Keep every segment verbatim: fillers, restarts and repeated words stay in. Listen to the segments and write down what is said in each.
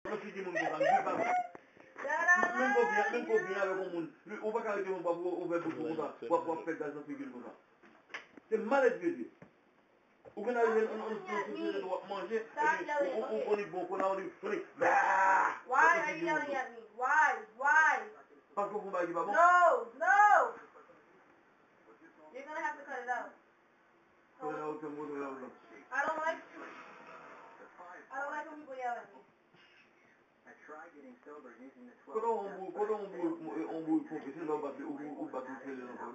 Nan figi moun konsa, m di pa vre. Menm pou byen, menm pou byen avèk yon moun. Ou pa ka rete yon bab ou ouvè bouch ou konsa, w ap, w ap fè gaz nan figi l konsa. Se malèt vye vye. Ou vin arive nan yon sosyete w ap manje, epi ou, ou, ou, ou li bon, kounye a ou li, ou li, bah! Why are you yelling at me? Why? Why? Paske w fè yon bagay ki pa bon. No, no! You're gonna have to cut it out. Kounye a ou fè m kote la ou la. I don't like, I don't like when people yell at me. Kote yon bouyi, kote yon bouyi, yon bouyi ponpe, se lè w bat li, ou, ou, ou bat li, ou fè li nan kò.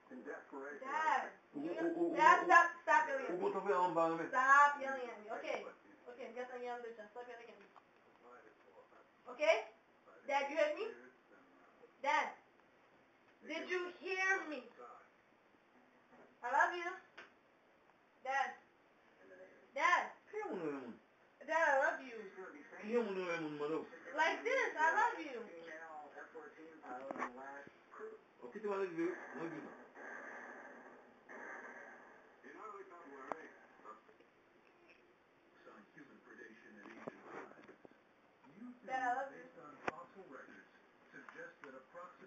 Dad, you, Dad, stop, stop yelling at me. Stop yelling at me. Okay, okay, I'm getting yelled at. Stop yelling at me. Okay? Dad, you heard me? Dad, did you hear me? I love you. Dad. Dad. Ki moun ou renmen? Dad, I love you. Ki moun ou renmen, mwen? Like this, I love you. Ok, te pale de mwen di. Dad, I love you.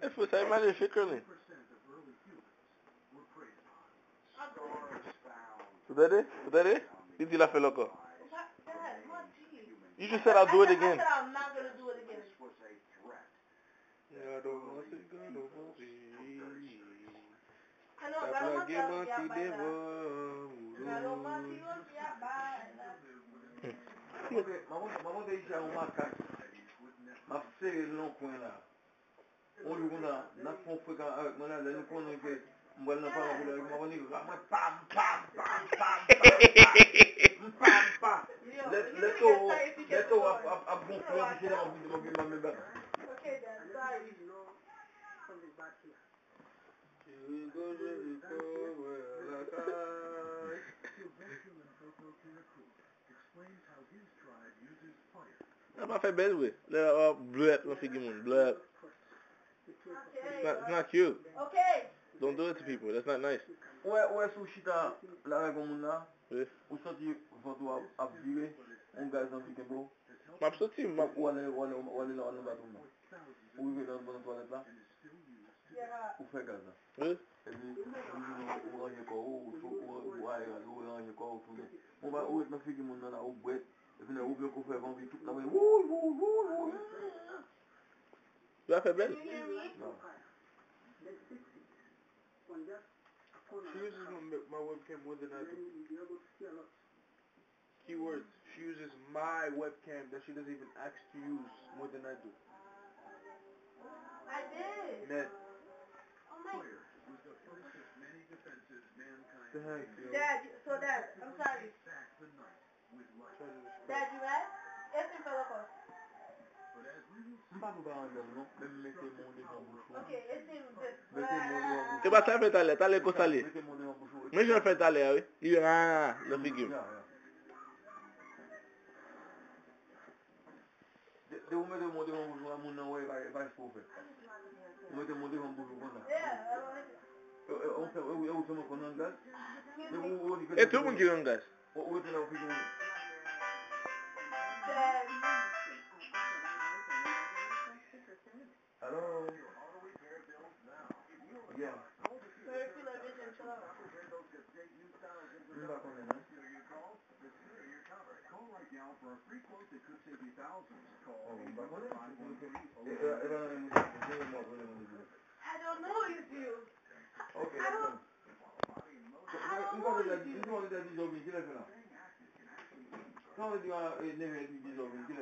E fou, sa e malefik, li. Ou tande? Ou tande? Li di l ap fè l ankò. You just said I'll do it again. Gado manti, gado manti. L ap lage manti devan ou. Mwen monte, mwen monte Isha yon makak. M ap sere l nan kwen la. Yon jou konsa, n ap fè yon frekan avèk mwen la, lè nou konnen ke m pral nan paran pou l avèk mwen, mwen di, "Ra mwen, pam, pam, pam, pam, pam, pam, m pam, pam." Lè, lè towo, lè towo ap, ap, ap gonfle, anpeche lè m ap vide, m ap vide, m ap vide. Sa pa fè bèl vre. Lè w ap blèp nan figi moun. Blèp. It's not, it's not cute. Don't do it to people. That's not nice. Ou wè, ou wè si w chita la avèk yon moun la, wi, ou santi vant ou ap, ap vire, yon gaz anvi kenbe w. M ap soti, m ap. Ou ale, ou ale, ou ale nan, nan batwouv la. Ou rive nan, nan twalèt la, ou fè gaz la. Wi. Epi, ou, ou ranje kò ou, ou, ou, ou aere, ou ranje kò ou, tounen. Bon, ba, ou ret nan figi moun nan la, ou bwèt. Epi, lè ou byen kou fè van, epi tout la, wouy, wouy, wouy, wouy. Sa fè bèl. Non. She uses my, my webcam more than I do. Keywords, she uses my webcam that she doesn't even ask to use more than I do. I did. Net. Oh my. Thank you. Dad, so Dad, I'm sorry. Dad, you mad? Ese m fè l ankò. M pa vle pa andan non, men m mete men w devan bouch ou. Ok, ese m. Mete men w devan bouch ou. E pa sa l fè talè, talè konsa l ye. Mete men w devan bouch ou. Men jan l fè talè a, wi. Li, ah, nan figi m. Ya, ya. De, de ou mete men w devan bouch ou a, moun nan wè, e pa, e pa eksprè w fè. Ou mete men w devan bouch ou konsa. E, e, ou fè, e, ou, e ou sèlman konn nan gaz. Depi ou, ou di ke. E tout moun ki nan gaz. Ou, ou rete la, ou figi moun. Hello? Yeah. M pa konnen non. Oh, m pa konnen. E, e, e pa nan menm rezo, se menm w ap rele mwen depi lè. I don't know if you. Ok, I don't. M pa deja di, m pa deja di Jovin, kilè fè la? Sa w di a, e, neve epi di Jovin, kilè?